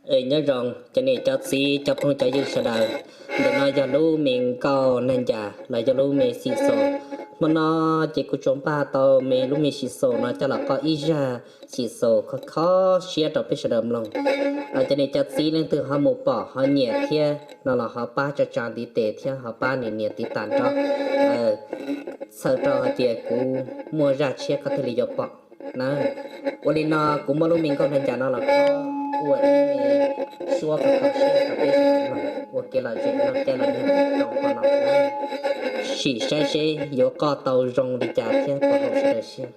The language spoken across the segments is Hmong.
Es nyob zoo cov niam cov txiv cov phooj cov ywg sawv daws, ntawm no yog lub me nkauj neeg ncas los yog lub me xim xaus. Hmo no ces kuv tsuas npaj tau me lub me xim xaus no coj los qoj ib zaj xim xaus kho kho siab rau peb sawv daws mloog. Cov niam cov txiv leej twg ho mus pom ho nyiam thiab no los ho pab tsa tsa ntiv tes thiab ho pab nias nias tiv tas nrog, txhawm rau hais tias kuv muaj zaj tshiab koj thiaj li yuav pom na. Ua li no kuv muab lub me nkauj neeg ncas no los ua ib me suab kho kho siab rau peb sawv daws mloog ua kev lom zem no, kev lom zem rau qhov no. Sim saib seb yuav qoj tau zoo li cas thiab puas haum sawv daws siab.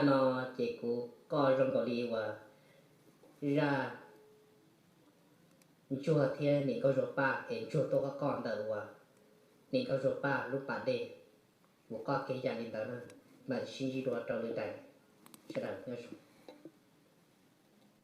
Zaj no ces kuv koj zoo nkaus li uas zaj ntsuag thiab niam nkauj zuag paj es ntsuag tuaj koj koj ntawm uas niam nkauj zuag paj lub pas dej, kuv koj kiag yam li ntawd na, mam sib ntsib dua rau lwm daim. Sawv daws nyob zoo.